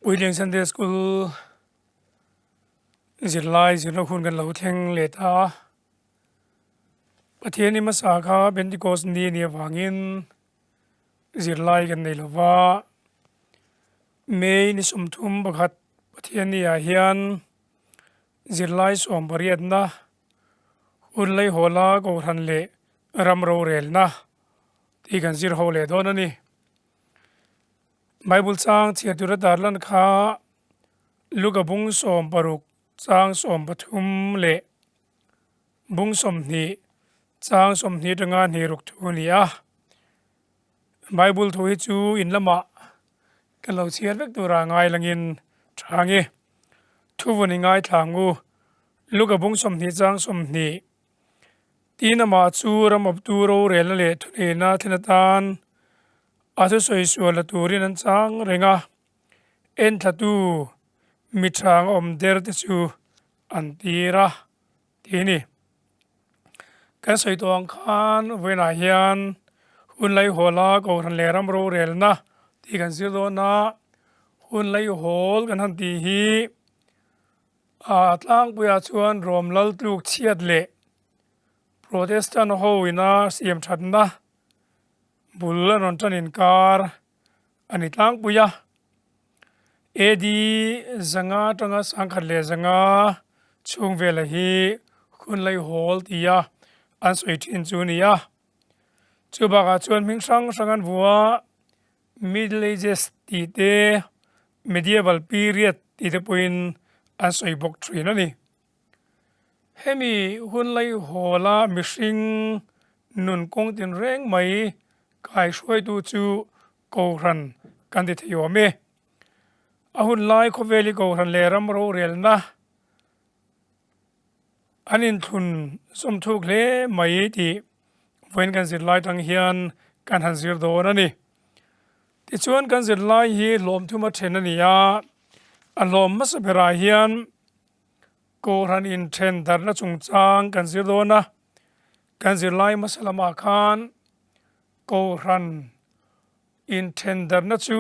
Puitling Sunday School zirlai zirna hun kan lo thleng leh ta a. Pathian i hmasa kha Pentecost ni a nih avangin zirlai kan nei lova. May ni 30 Pathian ni ah hian zirlai 80na hun leihawla kohhran leh ram rorelna tih kan zir ho leh dawn a ni. Bible chang chhiar tura tarlan kha Luka bung 60 chang 13 leh bung 20 chang 20 atanga hnih ruk thu a ni a. Bible thu hi chu in lamah kan lo chhiar vek tura ngai langin tha ang e. Thuvun i ngaithla ang u. Luka bung 20 chang 20 Tin amah chu ram awptu rorelna leh thuneihna thlen atan a thusawi sual la turin an chang reng a, enthlatu mi thang awm der te chu an tir a tih a ni. Kan sawi tawh ang khan vawiinah hian hun laihawla Kohhran leh ram rorelna tih kan zir dawn a, hun laihawl kan han tih hi A tlangpuiah chuan Rom lal tluk chhiat leh Protestant ho ina siam thatna bul a rawn tan inkar a ni tlangpui a. AD 500 atanga 1100 chhung vela hi Hunlai Hall tia an sawi thin chu a ni a. Chu bakah chuan hming hrang hrang an vua Middle Ages tih te, Medieval period tih te pawhin an sawi bawk thin a ni. Hemi hun laihawla mihring nun kawng tinreng mai kaihruaitu chu Kohhran kan ti thei awm e. A hun lai khawvel hi Kohhran leh ram rorelna an inthlun zawm thuk hle mai tih vawiin kan zirlai tang hian kan han zir dawn a ni. Tichuan kan zirlai hi hlawm thuma then a ni a, a hlawm hmasa berah hian Kohhran inthen darhna chungchang kan zir dawn a, kan zirlai hmasa lamah khan Kohhran inthen darhna chu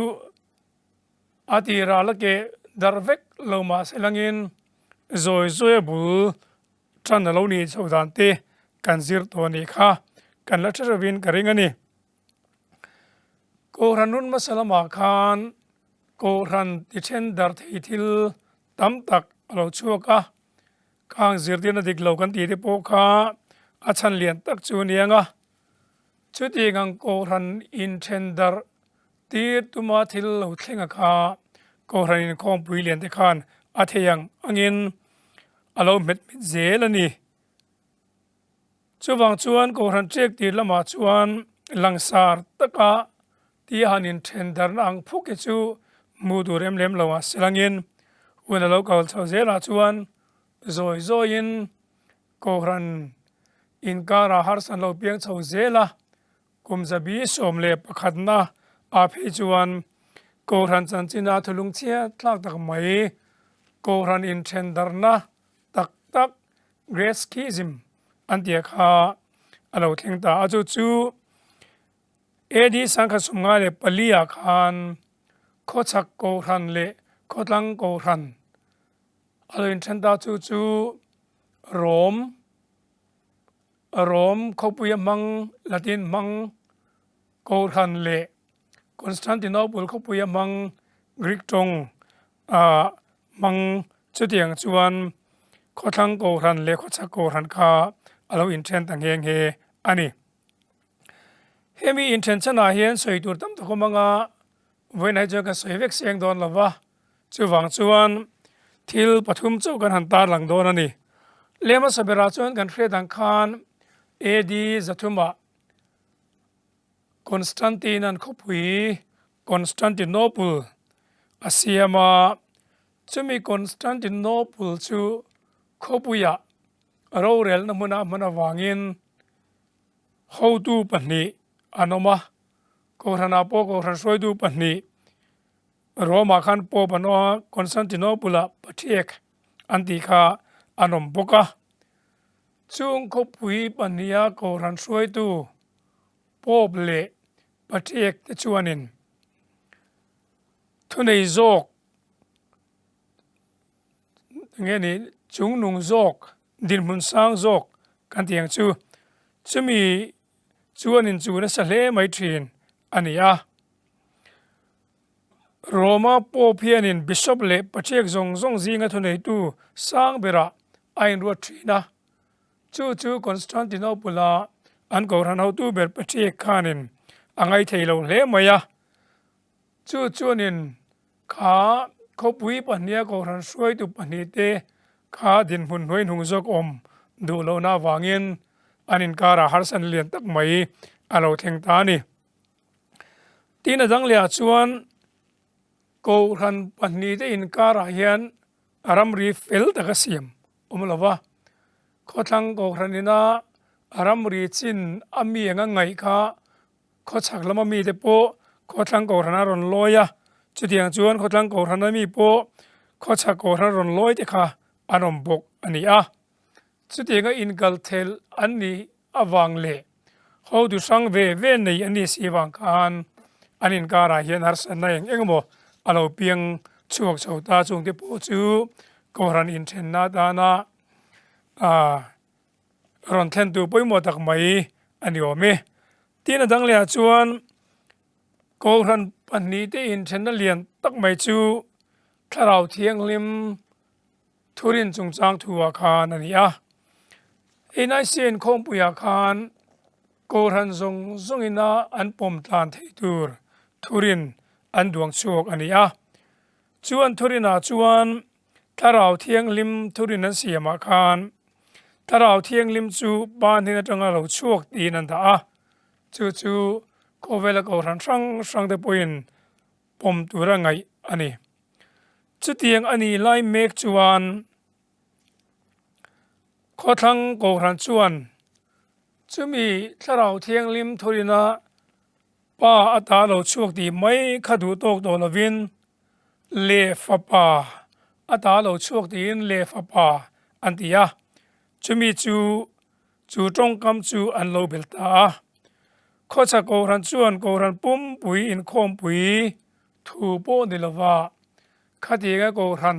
a tirah la keh darh vek lo mah se langin zawi zawi a bul tan a lo nih chhoh dan te kan zir tawh a nih kha kan la hre rovin ka ring a ni. Kohhran hun hmasa lamah khan Kohhran ti then darh thei thil tam tak a lo chhuak a, khang zirtirna dik lo kan tih te pawh kha a chhan lian tak chu a ni ang a. Chutiang ang Kohhran inthen darh tir tuma thil lo thleng a kha Kohhran inkhawmpui lian te khan a thei ang angin a lo hmet hmet zel a ni. Chuvang chuan Kohhran ṭek tir lamah chuan langsar taka tia han inthen darhna ang phuk hi chu hmuh tur em lem lo ah silangin hun a lo kal chho zelah chuan zawi zawiin Kohhran inkarah harsa an lo piang chho zel a, kum 111na ah phei chuan Kohhran chanchina thulung chhiat thlak tak mai Kohhran inthen darhna tak tak Great Schism an tih kha a lo thleng ta a, chu chu AD 1954 ah khan khawchhak Kohhran leh khawtlang Kohhran a lo inthen ta, chu chu Rome Rome khawpuia hmang Latin hmang Kohhran leh Constantinople khawpuia hmang Greek tawng hmang chutiang chuan khawthlang Kohhran leh khawchhak Kohhran kha a lo inthen ta nghe nghe a ni. Hemi inthen chhanah hian sawi tur tam tak awm anga vawiin hi chuan kan sawi vek seng dawn lo va, chuvang chuan thil pathum chauh kan han tarlang dawn a ni. Lem hmasa berah chuan kan hriat ang khan AD 300ah Constantine-a'n khawpui Constantinople a siam a, chumi Constantinople chu khawpuiah rorelna hmuna hman avangin hotu pahnih an awm a, Kohhranah pawh Kohhran hruaitu pahnih Rome-ah khan Pope an awm a, Constantinople-ah Patriarch an tih kha an awm bawk a. Chung khawpui pahniha Kohhran hruaitu Pope leh Patriarch te chuanin thunei zawk. Nge ni chungnung zawk, dinhmun sang zawk kan tih ang chu. Chumi chuan inchu nasa hle mai thin a ni a. Roma Pope hianin Bishop leh Patriarch zawng zawng zinga thuneitu sang berah a inruat thin a. Chu chu Constantinople-a an kohhran hotu ber Patriarch khanin a ngaithei lo hle mai a. Chu chuanin kha khawpui pahniha kohhran hruaitu pahnihte kha dinhmun hnuai hnung zawk awm duh lohna avangin an inkarah harsatna lian tak mai a lo thleng ta a ni. Tin a dang lehah chuan kohhran pahnihte inkarah hian a ramri fel taka siam awm lo va, khawthlang kohhran ina a ramri chin a mi anga ngaih kha khawchhak lama mite pawh khawthlang kohhran a rawn lawi a, chutiang chuan khawthlang kohhrana mi pawh khawchhak kohhran rawn lawi te kha an awm bawk a ni a. Chutianga inkalthel an nih avang leh hotu hrang ve ve nei an nih si avang khan an inkarah hian harsatna eng eng emaw a lo piang chhuak chho ta chungte pawh chu Kohhran inthenna atana ah rawn thlentu pawimawh tak mai a ni awm e. Tin a dang lehah chuan Kohhran pahnihte inthenna lian tak mai chu Thlarau Thianghlim Thurin chungchang thuah khan a ni a. NIC inkhawmpuiah khan Kohhran zawng zawngina an pawm tlan thei tur thurin an duang chhuak a ni a. Chu an thurinah chuan Thlarau Thianghlim thurin an siamah khan Thlarau Thianghlim chu Pa hnen atanga lo chhuak tiin an dah a. Chu chu khawvela Kohhran hrang hrangte pawhin pawm tura ngaih a ni. Chutiang a nih lai mek chuan Khawthlang Kohhran chuan chumi Thlarau Thianghlim thurina Pa ata lo chhuak tih mai kha duh tawk tawh lovin leh Fapa ata lo chhuak tiin leh Fapa an ti a, chumi chu chu tawngkam chu an lo bel ta a. Khawchhak Kohhran chuan Kohhran pumpui inkhawmpui Thu pawh ni lova, khatianga Kohhran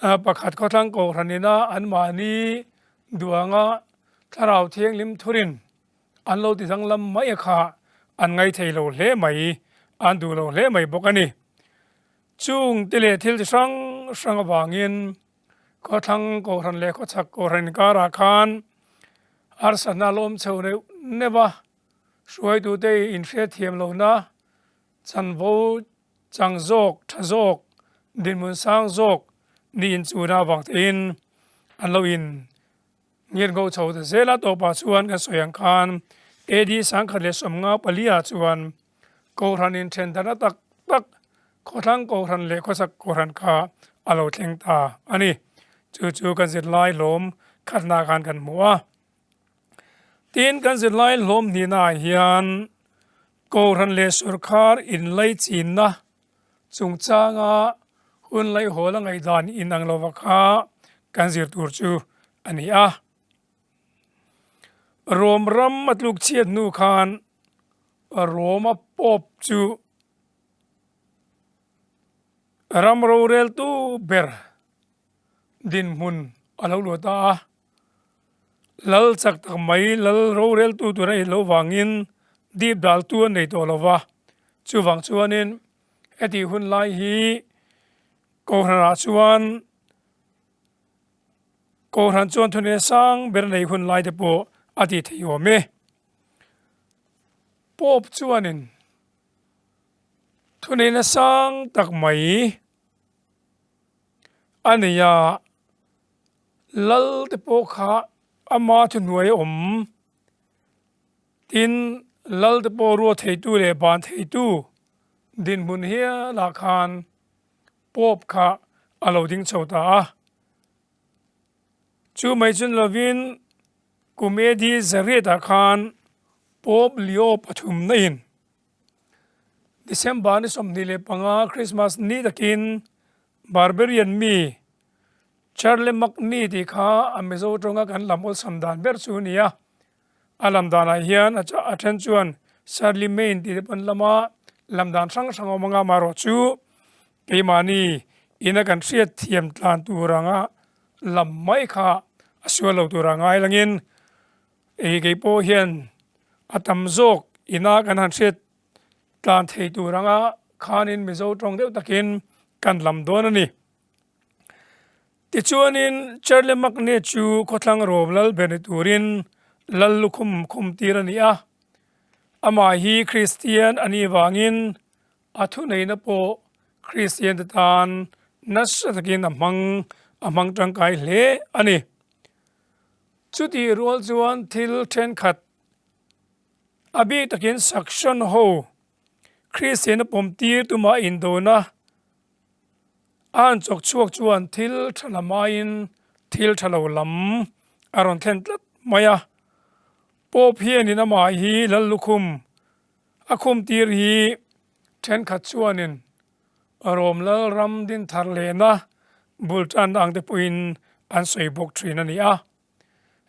pakhat khawthlang Kohhran ina anmahni duhanga Thlarau Thianghlim thurin an lo ti danglam mai a kha an ngaithei lo hle mai, an duh lo hle mai bawk a ni. Chung te leh thil chi hrang hrang avangin khawthlang Kohhran leh khawchhak Kohhran inkarah khan harsatna a lawm chho neuh neuh a, hruaitute inhriatthiam lohna Chanvo chang zawk, tha zawk, dinhmun sang zawk niin chuna avang tein an lo in ngir ngho chho ta zel a, tawpah chuan kan sawi ang khan AD 1054 ah chuan Kohhran in then dana tak tak khawthlang Kohhran leh khawchhak Kohhran kha a lo thleng ta a ni. Chu chu kan zirlai hlawm khatna khan kan hmu a. Tin, kan zirlai hlawm hnihnaah hian Kohhran leh Sawrkar inlaichinna chungchanga hun laihawl a ngaihdan inang lova kha kan zir tur chu a ni a. Rom ram a tluk chhiat hnu khan Roma Pope chu ram roreltu ber dinhmun a lo luah ta a. Lal chak tak mai lal roreltu tur a inlo vangin dip daltu an nei tawh lo va, chuvang chuanin heti hun lai hi Kohhranah chuan Kohhran chuan thunei sang ber nei hun lai te pawh a tih theih awm e. Pope chuanin thuneihna sang tak mai a nei a. Lal te pawh kha ama thuhnuai a awm. Tin, lal te pawh ruat theitu leh ban theitu dinhmun hialah khan Pope kha a lo ding chho ta a. Chu mai chu ni lovin kum AD zariatah khan Pope Leo pathumna in December ni 25 Christmas ni takin Barbarian mi Charlemagny tih kha a Mizo tawnga kan lam awlsam dan ber chu a ni a. A lam danah hian a then chuan Charlemagne tih te pawn lama lam dan hrang hrang a awm anga amaherawh chu keimahni Ina kan hriat thiam tlan tur anga lam mai kha a sual lo tur a ngai langin ei kei pawh hian a tam zawk ina kan han hriat tlan thei tur anga khanin Mizo tawng deuh takin kan lam dawn a ni. Tichuanin Charlemagne chu khawthlang rawm lal ber ni turin lal lukhum khum tir a ni a, amah hi Kristian a nih vangin A thuneihna pawh Kristian te tan nasa takin a hmang a hmang tangkai hle a ni. Chutih rual chuan thil thenkhat a bik takin Saxon ho Kristian a pawm tir tuma indona a han chawk chhuak chuan thil tha lam aiin thil tha lo lam a rawn thlen tlat mai a. Pope hianin amah hi Lal lukhum A khumtir hi thenkhat chuanin Rom Lalram dinthar lehna bul tan ang te pawhin an sawi bawk thin a ni a.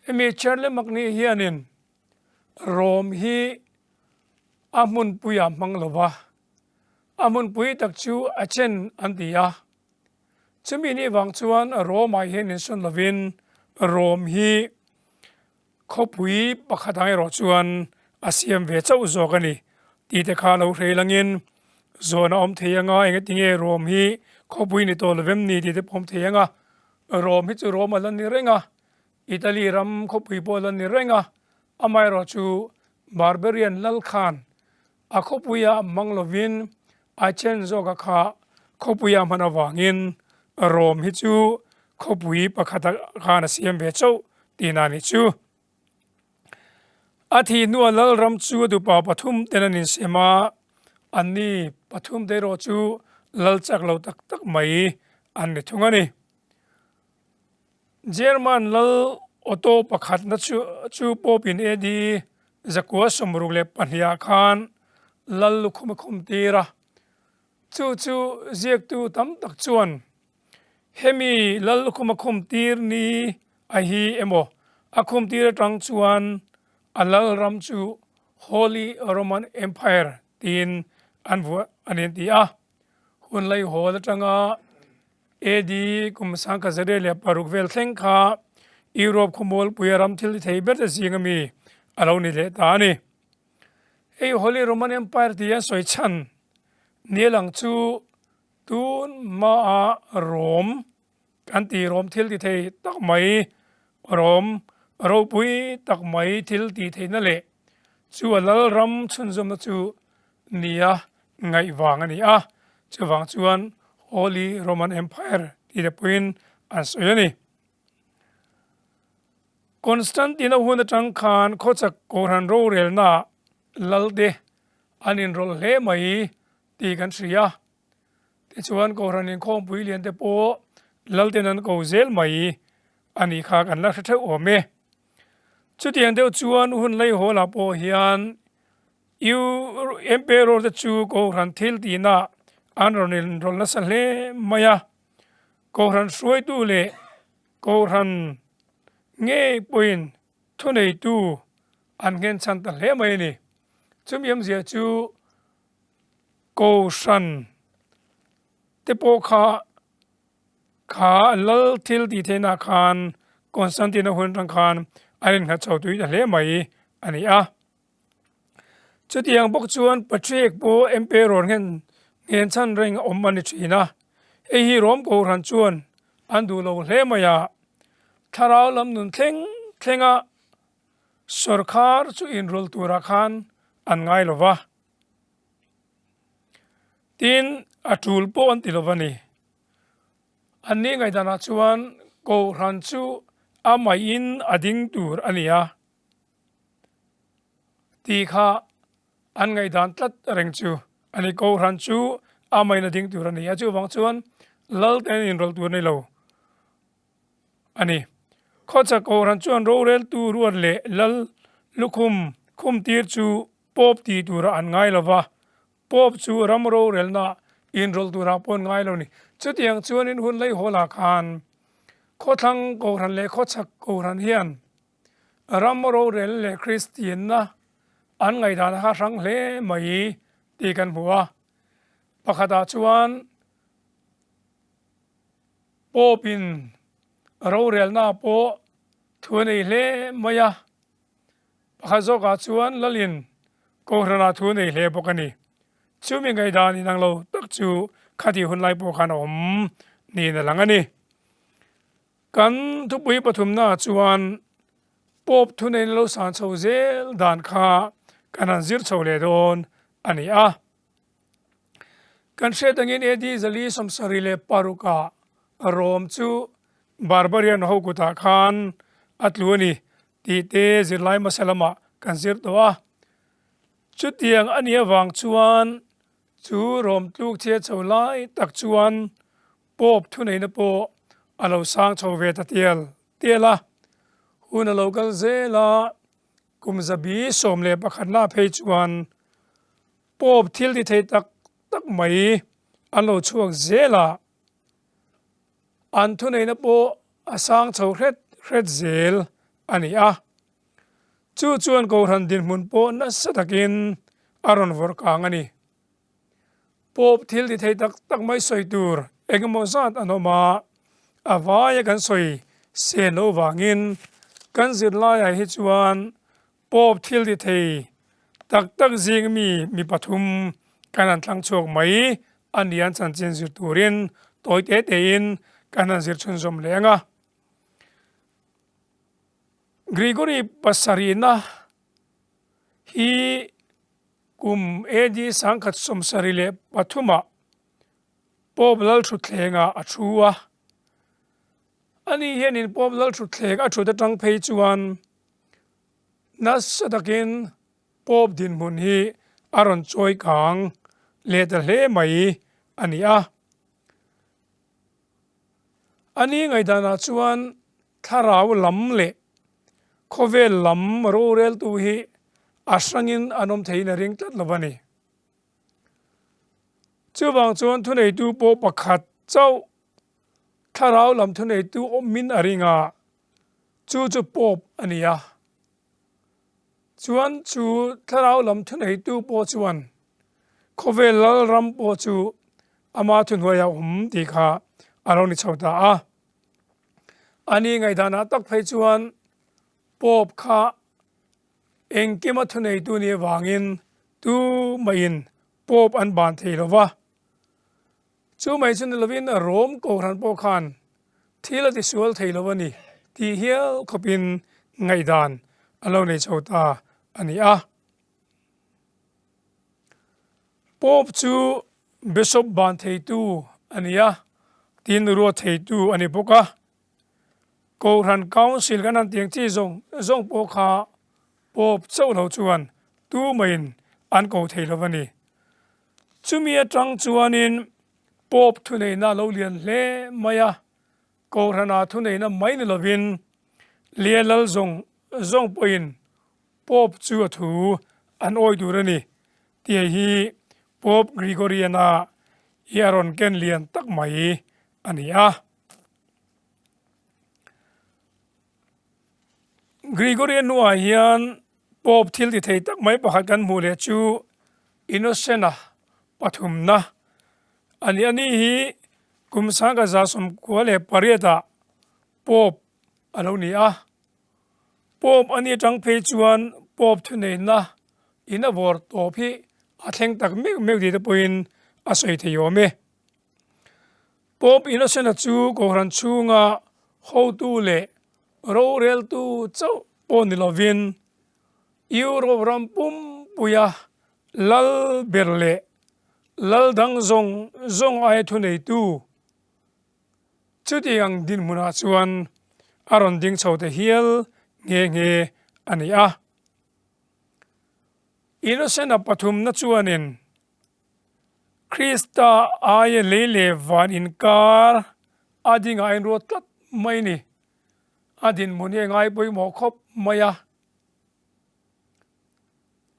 Hemi Charlemagne hianin Rom hi a hmunpuiah hmang lo va, a hmunpui tak chu Achen an ti a. Chumi nih vang chuan Rome-ah hian insawn lovin Rom hi Khawpui pakhat ang erawh chuan a siam ve chauh zawk a ni tih te kha lo hrei langin zawn a awm thei anga engatinge Rom hi khawpui ni tawh lovem ni tih te pawh awm thei anga Rom hi chu Rom a la ni reng a, Italy ram khawpui pawh a la ni reng a, amaherawh chu Barbarian lal khan a khawpuia hmang lovin a chen zawka kha khawpuia hman avangin Rom hi chu khawpui pakhata khan a siam ve chauh tihna a nih chu. A thih hnua Lalram chu a dupa pathum ten an insem a, anni pathum te erawh chu lal chak lo tak tak mai an ni thung a ni. German lal Otto pakhatna chu chu Pope in AD 962 ah khan lal lukhum a khum tir a. Chu chu ziaktu tam tak chuan hemi lal lukhum a khum tir ni a hi emaw a khum tir atang chuan a lal ram chu Holy Roman Empire tiin an vuah a ni an ti a. Hun laihawl atanga AD kum 1906 vel thleng kha Europe khawmualpuia ram thil ti thei ber te zing ami a lo ni leh ta a ni. Hei Holy Roman Empire tih an sawi chhan ni lang chu tun hmaa Rome kan tih Rome thil ti thei tak mai Rome ropui tak mai thil tih theihna leh chu a lal ram chhunzawmna chu nia ngaih vang a ni a, chuvang chuan Holy Roman Empire tih te pawhin an sawi a ni. Constantine-a hun atang khan khawchak Kohhran rorelnaah lalte an inrawlh hle mai tih kan hria. Tichuan Kohhran inkhawmpui lian te pawh lalten an ko zel mai a nih kha kan la hre theuh awm e. Chutiang deuh chuan hun Leihawl-ah pawh hian U Emperor te chu Kohhran thil tihna an rawn inrawlh nasa hle mai a, Kohhran hruaitu leh Kohhran ngei pawhin thuneitu an nghen chhan ta hle mai a ni. Chumi awmzia chu Kohhran te pawh kha kha lal thil tih theihna khan Constantine-a hun atang khan an innghat chho tui ta hle mai a ni a. Chutiang bawk chuan Patrick pawh Emperor nghen nghen chhan reng a awm a ni thin a, hei hi Rom Kohhran chuan an duh lo hle mai a, thlarau lam nun thleng thlenga sawrkhar chu inrawlh turah khan an ngai lo va, tin a tul pawh an ti lo va ni. Anni ngaihdanah chuan Kohhran chu amahin a ding tur a ni a. Tih kha an ngaihdan tlat reng chu a ni. Kohhran chu a main a ding tur a ni a, chuvang chuan lal te an inrawlh tur a ni lo a ni. Khawchhak Kohhran chuan roreltu ruat leh lal lukhum khum tir chu Pope tih turah an ngai lo va, Pope chu ram rorelna inrawlh turah pawh an ngai lo a ni. Chutiang chuanin hun leihawlah khan khawthlang Kohhran leh khawchhak Kohhran hian Ram rorel leh Kristianna an ngaihdan kha hrang hle mai tih kan hmu a. Pakhatah chuan Pope in rorelna pawh thu a nei hle mai a, pakhat zawkah chuan Lalin Kohhranah thu a nei hle bawk a ni. Chumi ngaihdan inang lo tak chu khatih hun lai pawh khan a awm niin a lang a ni. Kan thupui pathumnaah chuan Pope thuneihna lo san chho zel dan kha kan han zir chho leh dawn a ni a. Kan hriat angin AD 476 ah Rome chu Barbarian ho kutah khan a tlu a ni tih te zirlai hmasa lamah kan zir tawh a. Chutiang a nih avang chuan chu Rome tluk chhiat chho lai tak chuan Pope thuneihna pawh a lo sang chho ve ta tial tial a. Hun a lo kal zel a, kum 111 na phei chuan Pope thil ti thei tak tak mai an lo chhuak zel a, an thuneihna pawh a sang chho hret hret zel a ni a. Chu chuan Kohhran dinhmun pawh nasa takin a rawn vawrh kang a ni. Pope thil ti thei tak tak mai sawi tur engemaw zat an awm a, a vaia kan sawi sen loh vangin kan zirlaiah hi chuan Pope thil ti thei tak tak zing mi mi pathum kan han thlang chhuak mai a ni an chanchin zir turin tawi te tein kan han zir chhunzawm leh ang a. Gregory pasarihna hi kum AD 1073 ah Pope Lalthutthlengah a thu a. Ani hianin Pope Lalthutthleng a thut atang phei chuan Nasa takin Pope dinhmun hi a rawn chawi kang leh ta hle mai a ni a. A ni ngaihdanah chuan thlarau lam leh khawvel lam roreltu hi a hrangin an awm theiin a ring tlat lo a ni. Chuvang chuan thuneitu pawh pakhat chauh thlarau lam thuneitu awmin a ring a. Chu chu Pope a ni a. Chuan chu thlarau lam thuneitu pawh chuan khawvel lal ram pawh chu ama thuhnuaia awm tih kha a lo ni chho ta a. A ni ngaihdanah tak phei chuan Pope kha engkima thuneitu nih avangin tu mahin Pope an ban thei lo va. Chu mai chu ni lovin Rome Kohhran pawh khan thil a tisual thei lo a ni tih hial khawpin ngaihdan a lo nei chho ta a ni a. Pope chu Bishop ban theitu a ni a, tin ruat theitu a ni bawk a. Kohhran Council kan han tiang chi zawng zawng pawh kha Pope chauh lo chuan tu maiin an ko thei lo a ni. Chumi atang chuanin Pope thuneihna a lo lian hle mai a, Kohhrana thuneihna mai ni lovin Lia lal zawng zawng pawhin Pope chu a thu an awi tur a ni tih hi Pope Gregorian-a hi a rawn ken lian tak mai a ni a. Gregorian hnuah hian Pope thil ti thei tak mai pakhat kan hmuh leh chu Innocent-a pathumna a ni. Ani hi kum 1998 ah Pope a lo ni a. Pope a ni atang phei chuan Pope thuneihna in a vawr tawp hi a thleng tak meuh meuh tih te pawhin a sawi thei awm e. Pope Innocent-a chu Kohhran chhunga hotu leh roreltu chauh pawh ni lovin Europe ram pumpuia lal ber leh lal dang zawng zawng aia thuneitu chutiang dinhmunah chuan a rawn ding chho ta hial nghe nghe a ni a. Innocent-a pathumna chuanin Krista aia lei leh van inkar a dingah a inruat tlat mai ni. A dinhmun hi a ngai pawimawh khawp mai a.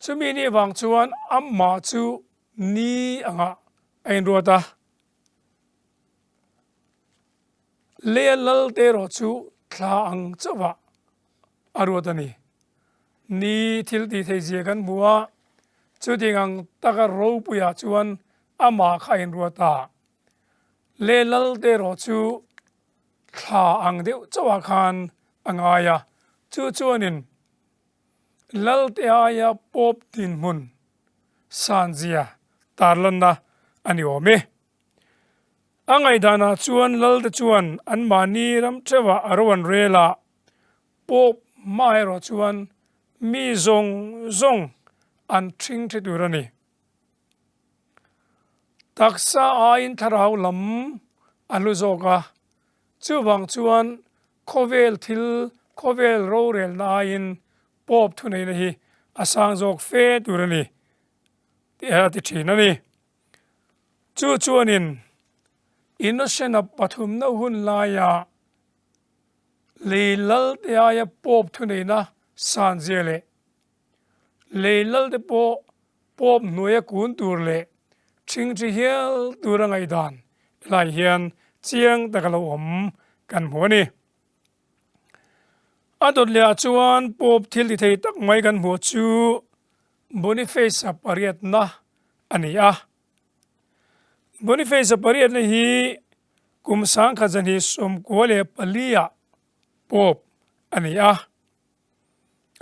Chumi ni vang chuan amah chu ni angah a inruat a. Leia lal te erawh chu thla ang chauhah a ruat a ni. Ni thil tih theih zia kan hmu a, chuting ang taka ropuiah chuan amah kha a inruat a. Leh lal te erawh chu. thla ang deuh chauhah khan a ngai a, chu chuanin Lalte aia Pope dinhmun sanzia tarlanna a ni awm e. A ngaihdanah chuan Lalte chuan anmahni ram theuhah a ro an rel a, Pope hma erawh chuan mi zawng zawng an ṭhing ṭhi tur a ni. Taksa aiin thlarau lam a hlu zawk a, chuvang chuan khawvel thil, khawvel rorelna aiin Pope thuneihna hi a sang zawk fe tur a ni tih a ti thin a ni. Chu chuanin Innocent-a pathumna hun laia lei lalte aia Pope thuneihna san zia leh lei lalte pawh Pope hnuaia kun tur leh ṭhingṭhi hial tura ngaihdan helai hian chiang taka lo awm kan hmu a ni. A dawt lehah chuan Pope thil ti thei tak mai kan hmuh chu Boniface-a pariatna a ni a. Boniface-a pariatna hi kum 1924-ah Pope a ni a.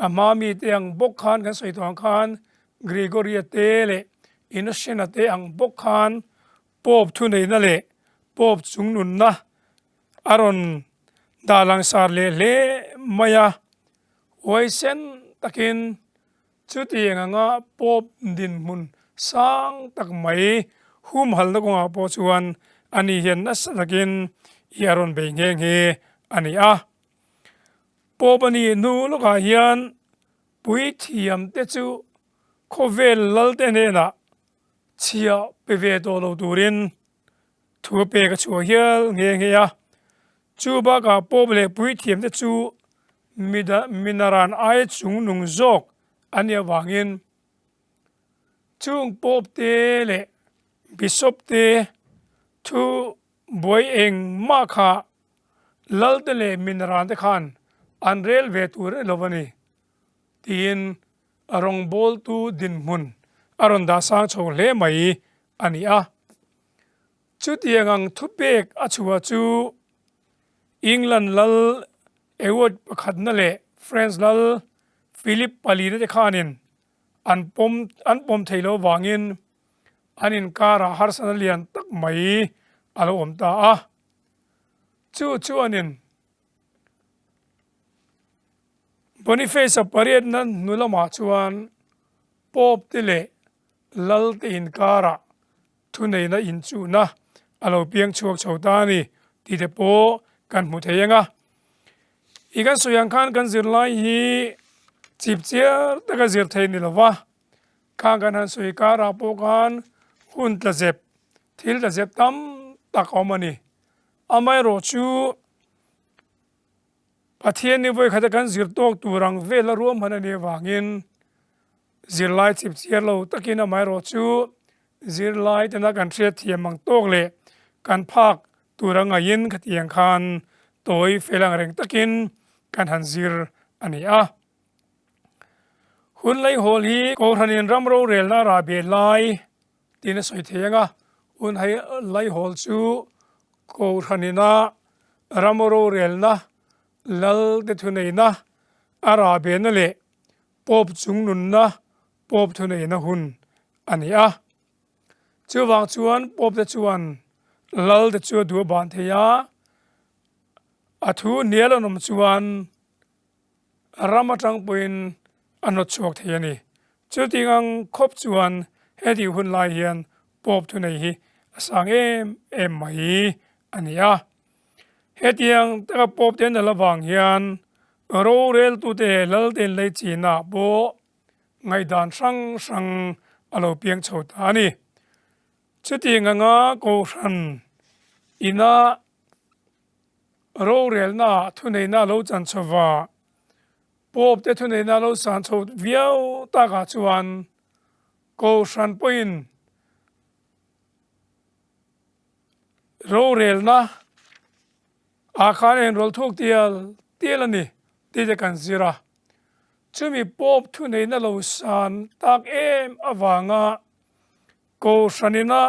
A hma mite ang bawk khan kan sawi tawh ang khan Gregory-a te leh Innocent-a te ang bawk khan Pope thuneihna leh Pope chungnunna a rawn dah langsar leh hle mai a. Huaisen takin chutiang anga Pope dinhmun sang tak mai humhalna kawngah pawh chuan ani hian nasa takin i a rawn bei nghe nghe a ni a. Pope a nih hnu lawkah hian puithiamte chu khawvel lalte hnenah chhiah pe ve tawh lo turin thu a pek a chhuah hial nghe nghe a. Chu bakah Pope leh puithiamte chu minaran aia chungnung zawk a nih avangin chung Pope te leh Bishop te thu buai engmah kha Lalte leh Minrante khan an rel ve tur e lo a ni, tiin rawngbawltu dinhmun a rawn dah sang chho hle mai a ni a. Chutiang ang thupek a chhuah chu England lal Edward pakhatna leh France lal Philip palina te khanin an pawm an pawm thei lo vangin an inkarah harsatna lian tak mai a lo awm ta a. Chu chuanin Boniface-a pariatna hnu lamah chuan Pope te leh Lal te inkarah thuneihna inchuhna a lo piang chhuak chho ta a ni tih te pawh kan hmu thei ang a. I kan sawi ang khan kan zirlai hi chip chiar taka zir thei ni lova, khang kan han sawi karah pawh khan hun tla zep, thil tla zep tam tak a awm a ni. Amaherawh chu Pathian ni vawikhat a kan zir tawk tur ang vel a ruahman a nih avangin zirlai chip chiar lo takin amaherawh chu zirlai tena kan hriat thiam ang tawk leh kan phak tur a ngaihin khatiang khan tawi fel ang reng takin kan han zir a ni a. Hun Laihawl hi Kohhranin ram rorelna a rah beh lai Tiin a sawi thei ang a, un hai Laihawl chu Kohhranina ram rorelna, Lal te thuneihna, a rahbehna leh Pope chungnunna, Pope thuneihna hun a ni a. Chuvang chuan Pope te chuan Lal te chu a duh a ban thei a, a thu hnial an awm chuan Ram atang pawhin a hnawt chhuak thei a ni. Chutiang ang khawp chuan hetih hun lai hian Pope thunei hi a sang em em mai a ni a. Hetiang taka Pope te an dal avang hian roreltute leh Lalte in lei chinah pawh ngaihdan hrang hrang a lo piang chho ta a ni. Chutiang anga Kohhran ina Rorelna thuneihna lo chan chho va, Pope te thuneihna lo san chho viau takah chuan Kohhran pawhin rorelna ah khan a inrawlh thuk tial tial a ni tih te kan zir a. Chumi Pope thuneihna lo san tak em avanga Kohhran ina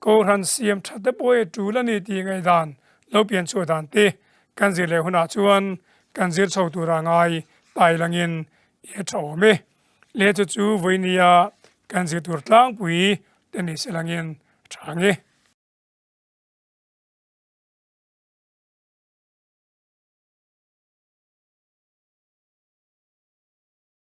Kohhran siam that te pawh hi tul a ni tih ngaihdan lo pian chhuah dan te Kan zir leh hunah chuan kan zir chho tura ngai tai langin i a tha awm e. Leh chu chu vawinia kan zir tur tlangpui te ni se langin a tha ang e.